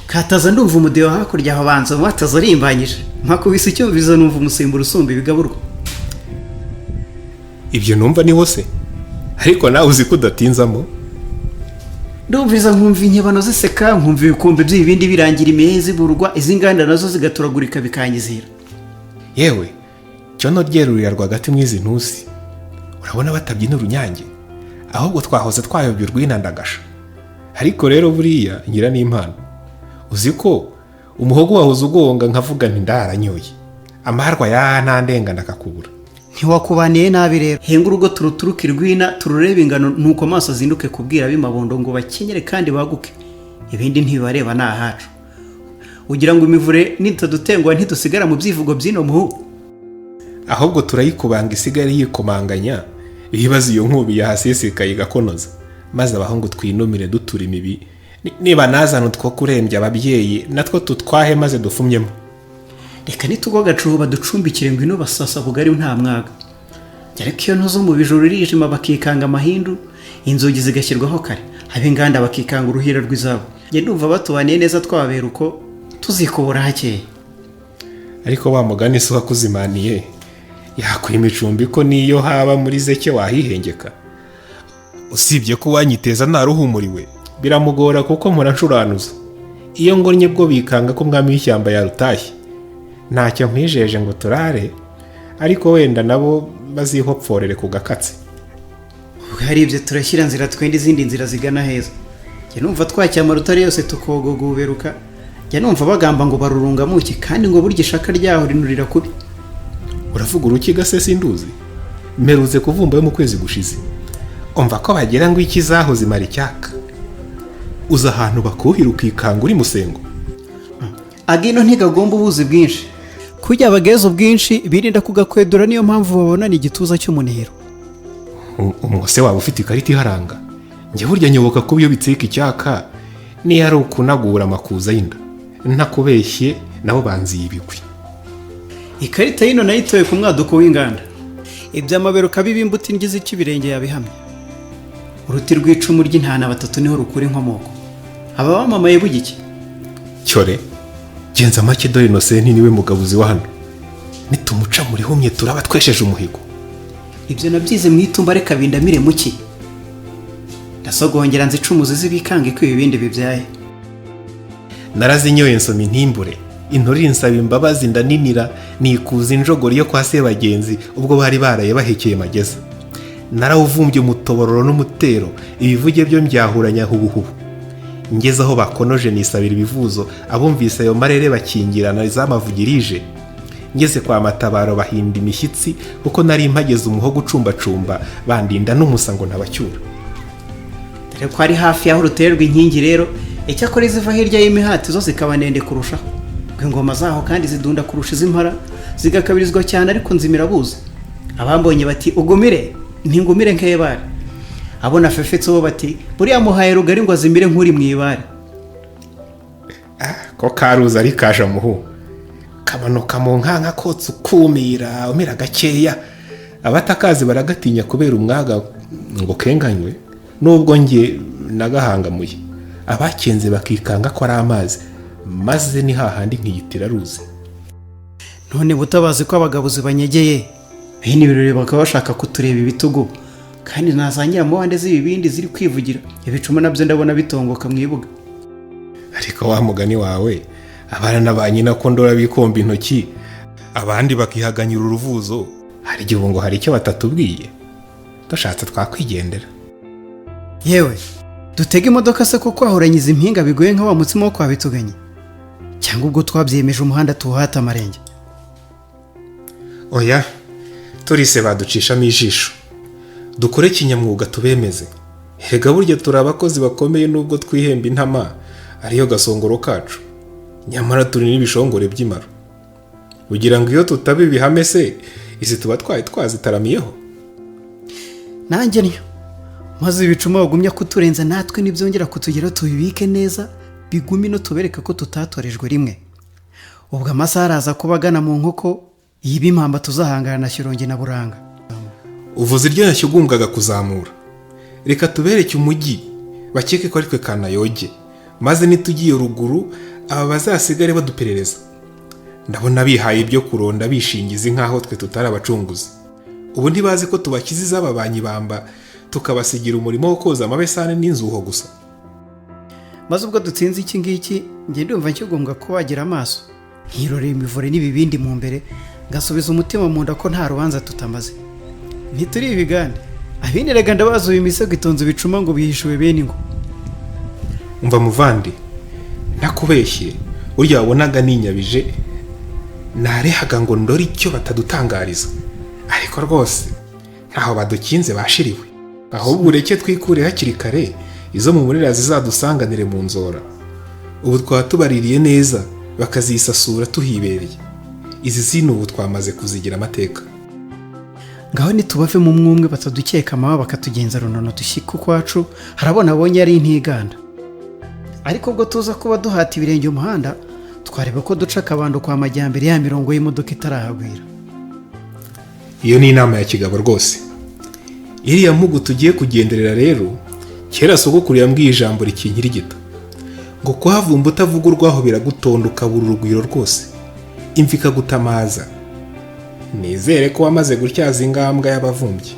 Kataza ndumva umudiho hakurya aho banza bataza arimbanyije. Mpakubise icyumvizo numva umusimburo usumba ibigaburwa. Ibyo numva ni wose, ariko nawe uzi ko udatinzamo. Ndumviza nkumva inkebano ziseka, nkumva ibikombe by'ibibindi birangira, imihe ziburwa, iz'inganda nazo zigaturagurika bikanyizihira. Yewe, cyono ryerurira rwagati mu izi ntusi, urabona batabyina urunyange, ahubwo twahoze twayobye urwinandagasha. Ariko rero buriya ngira n'impano, uzi ko umuhogo wahoze ugonga nkavuga nti ndaranyoye amarwa ya ntandengana akakubura. Ntiwakubaniye nabi rero. Henga urugo turuturuke irwina tururebe ingano, nuko amaso azinduke kubwira ab'imabondo ngo bakenyere kandi baguke, ibindi ntibibareba ni ahacu. Ugira ngo imivure nitadutenguha ntidusigara mu byivugo by'ino muhu? Ahubwo turayikubanga isigare yikomanganya, ibibazo iyo nkubi yahasesekaye igakonoza, maze abahungu twinumire dutura imibi. Niba nazana utwo kurembya ababyeyi natwo tutwahe maze dufumyemo. Reka nitugwa agacuho baducumbikire, ngo ino basasa bugari nta mwaga. Ariko iyo ntuzo mu bijoro irijima bakikanga amahindu, inzugi zigashyirwaho kare, ab'inganda bakikanga uruhira rw'izabo. Njye ndumva batubaniye neza, twababera uko tuzikubura hakeye. Ariko wa mugani si uwakuzimaniye yakwima icumbi ko niyo haba muri zeke wahihengeka. Usibye ko uwanyiteza ntaruhumuriwe biramugora, kuko mpora ncuranuza. Iyo ngonnye bwo bikanga ko umwami w'ishyamba yarutashye. Ntacyo nkwijeje ngo turare, ariko wenda nabo bazihopforere ku gakatsi. Ubwo hari ibyo turashyira nzira twenda izindi nzira zigana heza. Njye numva twacyama rutare yose tukogoguberuka. Njye numva bagamba ngo barurungamuke, kandi ngo burya ishaka ryaho rinurira kubi. Uravuga urukiga se? Sinduzi, mperutse kuvumbayo mu kwezi gushize. Umva ko bagira ngo iki zaho zimara icyaka. Uza ahantu bakuhira ukikanga uri musengo. Agino ntigagomba ubuzi bwinshi. Kujya bageza ubwinshi birinda kugakwedura, niyo mpamvu babonana igituza cy'umunihiro. Umwose waba ufite ikarita iharanga. Njye burya nyoboka kuba iyo bitsika icyaka niyo ari ukunagura amakuza y'inda. Ntakubeshye, nabo banziye ibigwi. Ikarita y'ino nayitoye ku mwaduko w'inganda. Iby'amaberuka b'imbuto indyi z'ikibirenge yabihamye. Uruti rw'icumu ry'intana batatu niho rukura inkomoko. Aba bamamaye bugike. Cyore genza make, dore Inosenti niwe mugabuzi wa hano. Nitumuca muri humye turaba twesheje umuhigo. Ibyo nabyize mu itumba, reka bindamire muki. Ndasogongera nzicumuzi z'ibikange ko ibibindi bibyaye. Narazinyoye nsoma intimbure inturire, insaba imbabazi ndaninira, nikuza injogori yo kwa Sebagenzi ubwo bari baraye bahekeye mageza. Narawuvumbye umutobororo n'umutero, ibivuge byo mbyahuranya hubuhubu. Ngeze aho bakonoje nisabira ibivuzo, abumvise ayo marere bakingirana zamavugirije. Ngeze kwa Matabaro bahinda imishyitsi kuko nari mpageze umuhogo ucumbacumba, bandinda n'umusa ngo ntabacyura. Dore ko ari hafi y'aho ruterwa inkingi rero, icyakora iziva hirya y'imihati zo zikaba ndende kurushaho. Ngo ingoma zaho kandi zidunda kurusha iz'impara, zigakabirizwa cyane, ariko nzimirabuzi. Abambonye bati ugumire, ntingumire nk'ebare. Abona fefetse bo bati buriya muhaye rugari ngo azimire nk'uri mu ibare. Ko karuza ari kaje muhu kamanuka mu nkanka kotsa ukumira umira gakeya. Abatakazi baragatinya kubera umwaga ngo kenganywe, nubwo njye nagahangamuye. Abakenze bakikanga ko ari amazi, maze ni hahandi nkiyitira ruzi. None butabazi ko abagabuzi banyegeye bene ibirori bakaba bashaka kutureba ibitugu, kandi nazangira mu bande z'ibibindi ziri kwivugira ibicuma nabyo ndabona bitongoka mu ibuga. Ariko wa mugani wawe, abana na ba nyina ko ndora bikomba intoki abandi bakihaganyira uruvuzo, hari igihe ubu ngo hari icyo batatubwiye. Dushatse twakwigendera. Yewe, dutege imodoka se ko kwahuranya izi mpinga bigoye nka wa mutsima wo kwa Bituganye? Cyangwa ubwo twabyiyemeje umuhanda tuwuhata amarenge? Oya, turise baducishamo ijisho. Dukore kinyamwuga tubemeze. Erega burya turi abakozi bakomeye, nubwo twihemba intama ariyo gasongoro kacu, nyamara turi n'ibishongore by'imaro. Ugira ngo iyo tutaba ibihame se izi tuba twari twazitaramiyeho? Nanjye niyo maze ibicuma bagumya kuturenza, natwe nibyongera kutugeraho tubibike neza bigume no tubereke ko tutatorejwe rimwe. Ubwo amasaha araza kuba agana mu nkoko iyi b'impamba tuzahangana na Shyorongi na Buranga. Uvuze iryo yashyugumbwaga kuzamura. Reka tubereke umujyi bakeke ko ari twe Kanayoge, maze nitugiye ruguru Aba bazasigare baduperereza. Ndabona bihaye ibyo kuronda bishingiza nk'aho twe tutari abacunguzi. Ubu ntibazi ko tubakiza iz'aba banyibamba, tukabasigira umurimo wo koza amabesani n'inzuho gusa. Maze ubwo dutsinze iki ngiki, njye ndumva nkigombwa kubagira amaso, nkirorera imivure n'ibibindi mu mbere, ngasubiza umutima mu nda ko nta rubanza tutamaze. Ntituri ibigande, abineraga ndabazuye imisego itonze ibicuma ngo bihishuwe bene ingo. Umva muvandi, ntakubeshye, burya wabonaga ninyabije, narehaga ngo ndore icyo batadutangariza. Ariko rwose ntaho badukinze bashiriwe. Ahubwo ureke twikure hakiri kare, izo mu murera zizadusanganire mu nzora. Ubu twaba tubaririye neza, bakazisasura tuhibereye. Izi zino ubu twamaze kuzigira amateka. Ngaho nitubave mu mwumwe batadukeka amaba bakatugenza runono dushyika ukwacu, harabona abonye ari intiganda. Ariko ubwo tuza kuba duhata ibirenge umuhanda, twareba ko duca akabando kwa majyambere ya mirongo y'imodoka itarahagwira. Iyo ni inama ya kigabo rwose. Iriya mpugu tugiye kugenderera rero, kera sogokuru yambwiye ijambo rikinkirigita, ngo kuhavumba utavuga urwaho biragutonda ukabura urugwiro rwose, imva ikagutamaza. Nizere ko wamaze gutyaza ingambwa y'abavumbyi.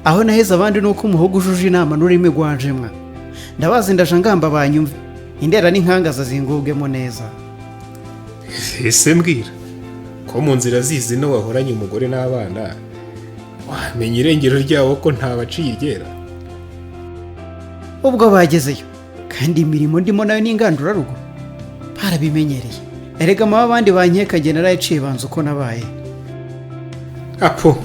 Aho naheze abandi ni uko umuhogo ujuje inama n'ururimi rwanjemwa. Ndabazi ndaje ngamba banyumve, indera n'inkangaza zingubwemo neza. Ese mbwira ko mu nzira zizi no wahoranye umugore n'abana, wamenya irengero ryabo ko ntabaciye iryera? Ubwo bagezeyo, kandi imirimo ndimo nayo ni ingandurarugo, barabimenyereye. Erega amaba abandi bankeka narayaciye banza uko nabaye. Apo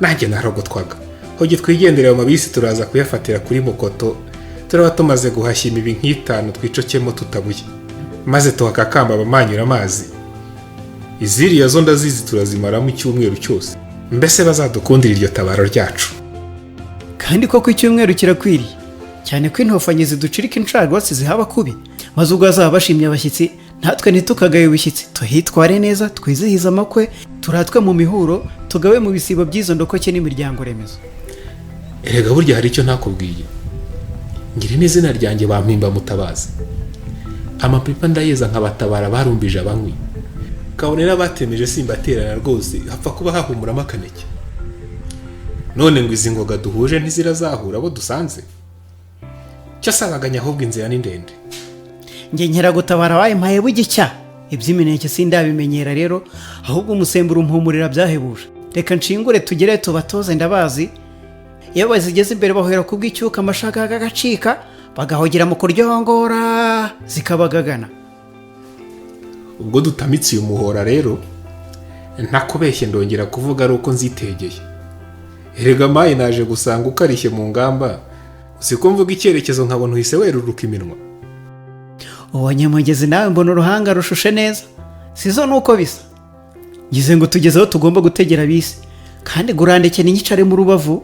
nanjye narogotwaga. Hogi twigendere mu mabisi, turaza kuyafatira kuri Mukoto, turaba tumaze guhashya imibi nk'itanu twicokemo tutabuye, maze tuhakakamba abamanyura amazi. Iziriya zo ndazizi turazimaramo icyumweru cyose. Mbese bazadukundira iryo tabaro ryacu. Kandi koko icyumweru kirakwiriye, cyane ko intofanyi ziducirika incarwatsi zihaba kubi. Maze ubwo bazaba bashimye abashyitsi, natwe ntitukagaye ubushyitsi, tuhitware neza, twizihize amakwe, turatwe mu mihuro, tugabe mu bisibo by'izo ndokoke n'imiryango remezo. Erega burya hari icyo ntakubwiye. Ngira n'izina ryanjye bampimba Mutabazi. Amapipa ndayeza nkabatabara barumbije abanywi. Kabone n'abatemeje simbaterana rwose, hapfa kuba hahumuramo akaneke. None ngo izi ngoga duhuje ntizirazahura abo dusanze? Cyo sabaganya ahubwo inzira ni ndende. Njye nkeragutabara wayimpaye bugicya, iby'imineke sindabimenyera rero, ahubwo umusemburo umpumurira byahebuje. Reka nshingure tugere tubatoze ndabazi. Iyo bazigeze imbere bahera kubw'icyuka amashagaga agacika, bagahogera mu kuryongora zikabagagana. Ubwo dutamitse uyu muhora rero, ntakubeshye ndongera kuvuga ari uko nzitegeye. Erega mayi naje gusanga ukarishye mu ngamba, usiko mvuga icyerekezo nkabona uhise weruruka iminwa. Ubonye mugezi nawe mbona uruhanga rushushe neza, sizo nuko bisa. Ngize ngo tugeze aho tugomba gutegera bisi, kandi gurandeke n'inyicare mu rubavu,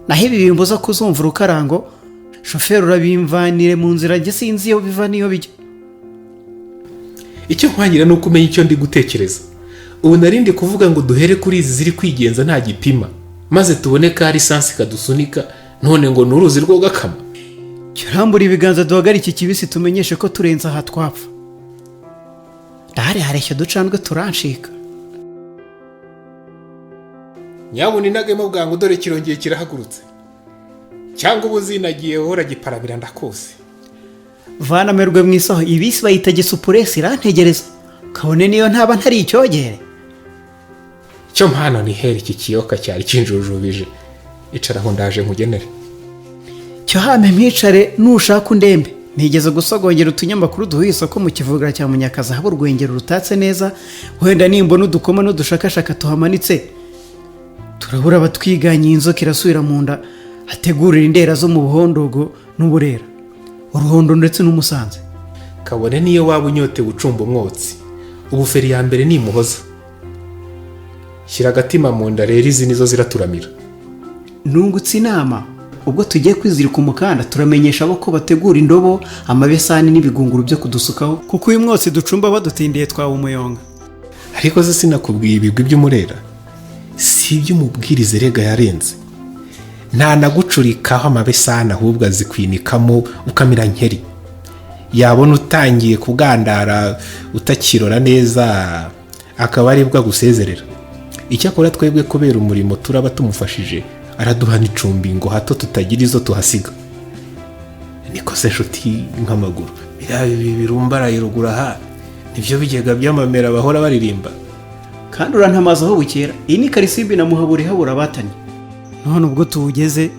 naho ibi bimbuza kuzumva urukarango, shoferi urabimvanire mu nzira njye sinzi iyo biva n'iyo bijya. Icyo nkwangira ni uko umenya icyo ndi gutekereza. Ubu narindi kuvuga ngo duhere kuri izi ziri kwigenza nta gipima, maze tubone ka lisansi kadusunika, none ngo ni uruzi rwo gakama. Kirambura ibiganza duhagarike ikibisi tumenyeshe ko turenze aha twapfa. Ndahari hareshya ducandwe turanshika. Nyabuna inagemo bwangu dore kirongeye kirahagurutse. Cyangwa ubuzinagiye wowe giparamira ndakose. Vana amerwe mu isaho, ibisi bayita gisupuresi irantegereza. Kabone niyo ntaba ntari icyogere. Cyo mpano ni heri iki kiyoka cyari kinjujubije. Icaraho ndaje nkugenere. Cyo hame mpicare nushaka undembe. Nigeze gusogongera utunyamakuru duhuye isoko mu kivuga cya Munyakazi haba urwengero rutatse neza, wenda nimbona udukoma n'udushakashaka tuhamanitse. Turabura abatwiganye inzoka irasubira mu nda, hategurira indera zo mu buhondogo n'uburera, uruhondo ndetse n'umusanze. Kabone niyo waba unyotewe ucumba umwotsi, ubuferi ya mbere ni imuhoza. Shyira agatima mu nda rero izi nizo ziraturamira. Nungutse inama, ubwo tugiye kwizirika umukanda turamenyesha abo ko bategura indobo, amabesani n'ibigunguru byo kudusukaho, kuko uyu mwotsi ducumba badutindiye twaba umuyonga. Ariko se sinakubwiye ibigwi by'umurera? Si iby'umubwiriza erega yarenze. Nta nagucurikaho amabesani ahubwo azikwinikamo ukamira nkeri. Yabona utangiye kugandara utakirora neza, akaba aribwo agusezerera. Icyakora twebwe kubera umurimo turaba tumufashije, araduhana icumbi ngo hato tutagira izo tuhasiga. Niko se nshuti nk'amaguru, biriya birumbaraye ruguru aha nibyo bigega by'amamera bahora baririmba? Kandi urantamaza aho bukera. Iyi ni Karisimbi na Muhabura ihabura abatanye. None ubwo tuwugeze,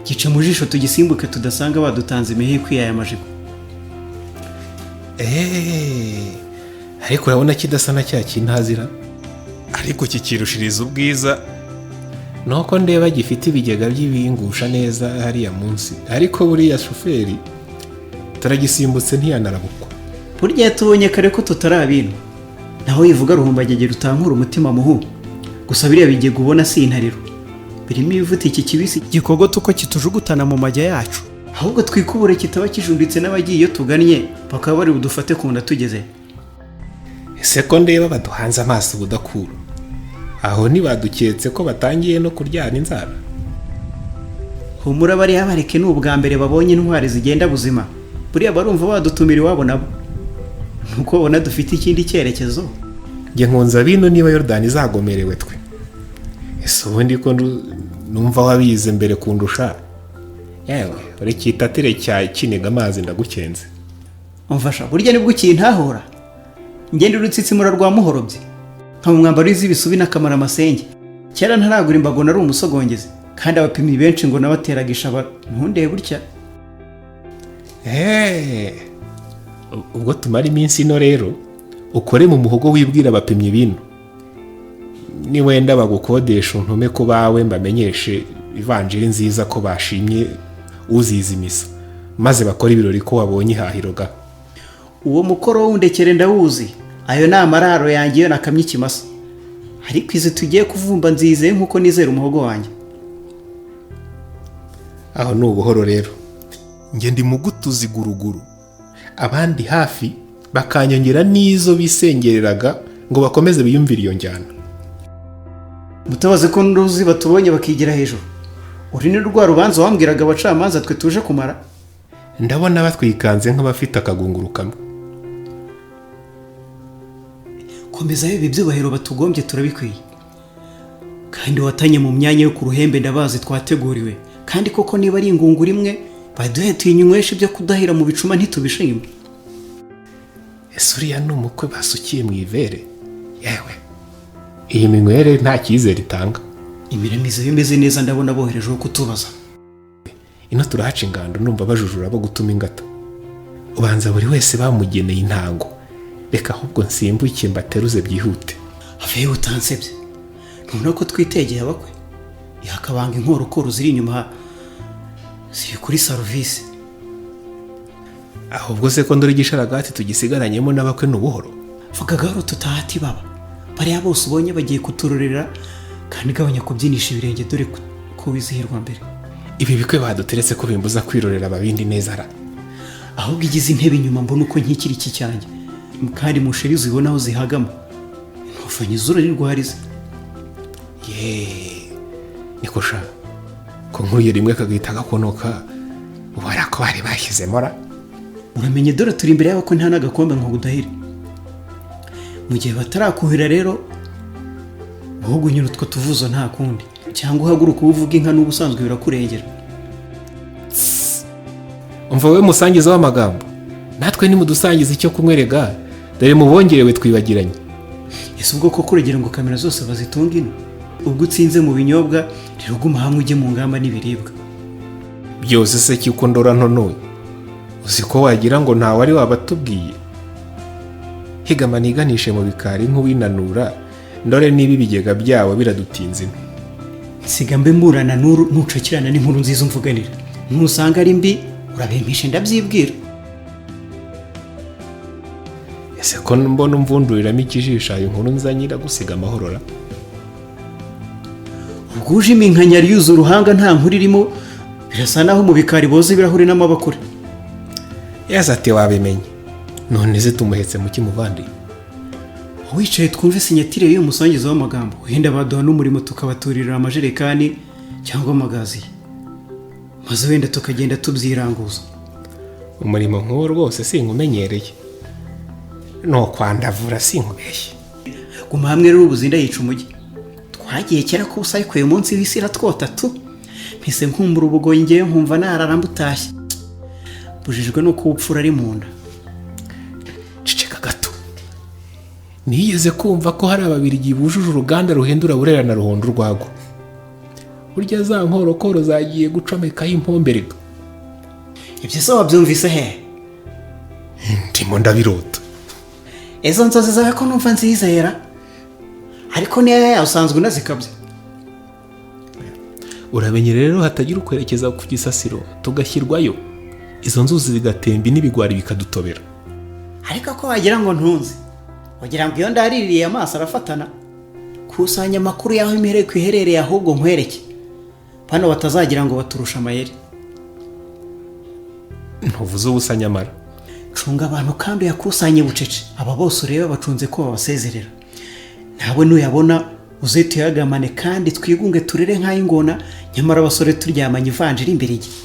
gice mu jisho tugisimbuke tudasanga badutanze imihe ikwiye aya majigo. Eee, ariko urabona kidasa na cya kintazira? Ariko kikirushiriza ubwiza. Nuko ndeba gifite ibigega by'ibingusha neza hariya munsi. Ariko buriya shoferi turagisimbutse ntiyanarabukwa. Burya tubonye kare ko tutari abinu. Naho yivuga ruhumbagege rutankura umutima muhu. Gusa biriya bigega ubona si intariro, birimo ibivuta iki kibisi gikogota uko kitujugutana mu majya yacu. Ahubwo twikubure kitaba kijunditse n'abagiye iyo tugannye, bakaba bari budufate ku nda tugeze. Ese ko ndeba baduhanze amaso ubudakura, aho ntibaduketse ko batangiye no kuryana inzara? Humura, bariya bareke, ni ubwa mbere babonye intwari zigenda buzima. Buriya barumva badutumira iwabo nabo, nuko babona dufite ikindi cyerekezo. Njye nkunze abino niba Yorodani izagomerewe twe. Ese ubundi ko numva wabize mbere kundusha, yewe uri kitatire cya kiniga amazi ndagukenze. Umfasha, burya nibwo ukintahura. Ngende urutsitsimura rwa muhorobye, nka mu mwambaro w'iz'ibisubi n'akamara amasenge. Kera ntaragura imbago nari umusogongezi, kandi abapimyi benshi ngo nabateraga ishaba. Ntundebe gutya. Eee, ubwo tumara iminsi ino rero, ukore mu muhogo wibwira abapimyi bino. Ni wenda bagukodesha untume ku bawe mbamenyeshe ivanjiri nziza ko bashimye uziza imisa, maze bakore ibirori ko wabonye ihahiro ga. Uwo mukoro wundekere ndawuzi, ayo ni amararo yanjye iyo nakamye ikimasa. Ariko izi tugiye kuvumba nzizeye nk'uko nizera umuhogo wanjye. Aho ni ubuhoro rero. Njye ndi mugutuzi guruguru, abandi hafi bakanyongera n'izo bisengereraga ngo bakomeze biyumvire iyo njyana. Mutabazi ko nruzi batubonye bakigira hejuru. Uri ni rwa rubanza wambwiraga abacamanza twe tuje kumara. Ndabona batwikanze nk'abafite akagunguru kamwe. Komeza, ibi byubahiro batugombye turabikwiye. Kandi watanye mu myanya yo ku ruhembe ndabazi twateguriwe. Kandi koko niba ari ingunguru imwe baduhe tuyinyweshe, ibyo kudahira mu bicuma ntitubishima. Ese uriya ni umukwe basukiye mu ivere? Yewe, iyi minywere nta cyizere itanga. Imiramizo imeze neza, ndabona boherejeho kutubaza. Ino turahaca ingando, numva bajujura bo gutuma ingata. Ubanza buri wese bamugeneye intango. Reka ahubwo nsimbuke mbateruze byihute. Aveyo utansebye, ntubona ko twitegeye abakwe? Yakabanga inkorokoro ziri inyuma ziri kuri serivisi. Ahubwo se ko ndora igisharagati tugisigaranyemo n'abakwe ni ubuhoro? Vuga gahoro tutahati baba. Bariya bose ubonye bagiye kuturorera, kandi gabanya kubyinisha ibirenge dore ko wizihirwa mbere. Ibi bikwe baduteretse ko bimbuza kwirorera ababindi neza ra. Ahubwo igize intebe inyuma mbona uko nkikira iki cyanjye, kandi musheri zibona aho zihagama. Intofanye zura nirwarize. Ye, niko sha, ko nkuye rimwe kagahita gakonoka, ubara ko bari bashyizemo ra. Uramenye dore turi imbere y'abakwe nta n'agakombe ngo udahire. Mu gihe batarakuhira rero, ahubwo unyura utwo tuvuzo nta kundi, cyangwa uhaguruka uvuga inka n'ubusanzwe birakurengera. Umva wowe musangiza w'amagambo, natwe nimudusangiza icyo kunywerega, dore mubongerewe twibagiranye. Ese ubwo koko urugero ngo kamera zose bazitunga ino? Ubwo utsinze mu binyobwa rero guma hamwe ujye mu ngamba n'ibiribwa. Byose se cyuko ndora ntonoye, uzi ko wagira ngo ntawe ari wabatubwiye. Higama niganishe mu bikari nk'uwinanura, ndore niba ibigega byabo biradutinze ino. Nsiga mbe mburana n'uru ntucakirana n'inkuru nziza umvuganira. Ntusanga ari mbi urabimpishe ndabyibwira. Ese ko mbona umvunduriramo ikijisho, ayo inkuru nzanye iragusiga amahoro ra? Ubwo uje iminkanyari yuzuye uruhanga nta nkuru irimo, birasa naho mu bikari boza ibirahuri n'amabakure. Yaza ati wabimenye. None se tumuhetse mu kimuvandi? Wicaye twumve sinyatire y'uyu musangiza w'amagambo, wenda baduha n'umurimo tukabaturira amajerekani cyangwa amagaziye, maze wenda tukagenda tubyiranguza. Umurimo nk'uwo rwose sinkumenyereye, ni ukwandavura, sinkubeshye. Guma hamwe rero, ubuzinda yica umujyi. Twagiye kera ko ubusa, ariko uyu munsi w'isi iratwota tu. Mpise nkumbura ubugoyi, ngewe nkumva narara mbutashye. Bujijwe nuko ubupfura ari mu nda. Ceceka gato. Nigeze kumva ko hari Ababirigi bujuje uruganda ruhindura Burera na Ruhondo urwagwa. Burya za nkorokoro zagiye gucomekaho impomberega. Ibyo se wabyumvise he? Ndimo ndabirota. Izo nzozi zawe ko numva nzizera, ariko niyo yawe usanzwe unazikabye. Uramenye rero hatagira ukwerekeza ku gisasiro tugashyirwayo, izo nzuzi zigatemba n'ibigwari bikadutobera. Ariko ko wagira ngo ntunze, wagira ngo iyo ndaririye amaso arafatana. Kusanya amakuru y'aho imihereko iherereye, ahubwo nkwereke bano batazagira ngo baturusha amayeri. Ntuvuze ubusa nyamara. Cunga abantu kandi uyakusanye bucece. Aba bose ureba bacunze ko babasezerera. Nawe nuyabona uze tuyagamane kandi twigunge, turere nk'ay'ingona, nyamara abasore turyamanye ivanjiri imbere igihe.